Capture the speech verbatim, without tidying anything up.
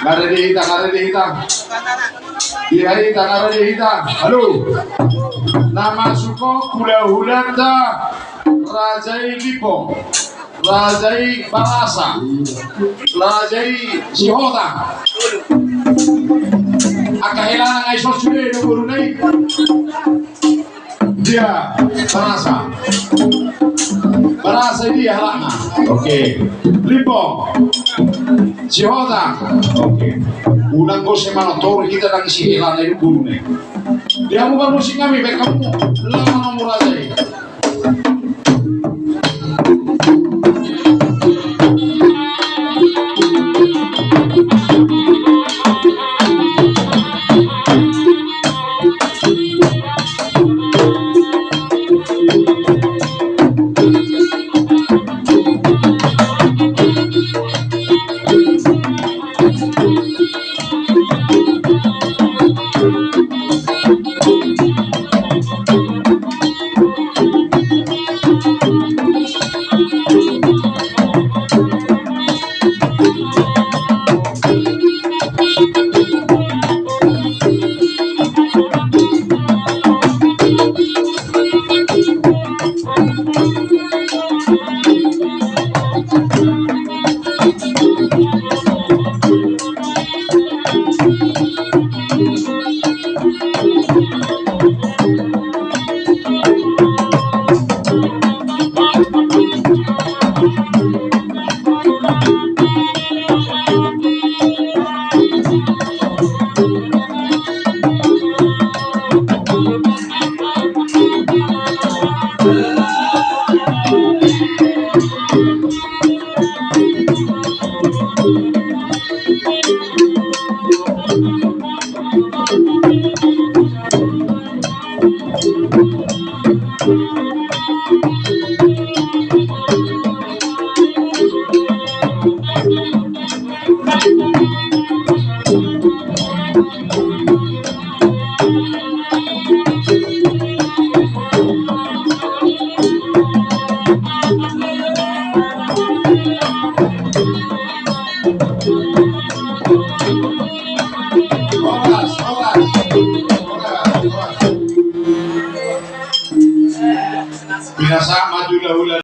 Nga rade hita, nga rade hita. Di hita, nga rade hita. Halo. Na masuk ho hulahulanta Raja i Limbong. Raja i Barasa. Raja i Sihotang. Angka helana nga i son sude do boruna i. Dia Barasa. Barasa dia halana. Oke. Limbong. Sihotang. Oke. Unang gose manontor hita nang isi helana i do boruna i. Dia hamu parmusik nami, baen hamu. Laho ma hamu Raja i. Horas, horas. Horas, horas. Pinasahat ma tu hulahula.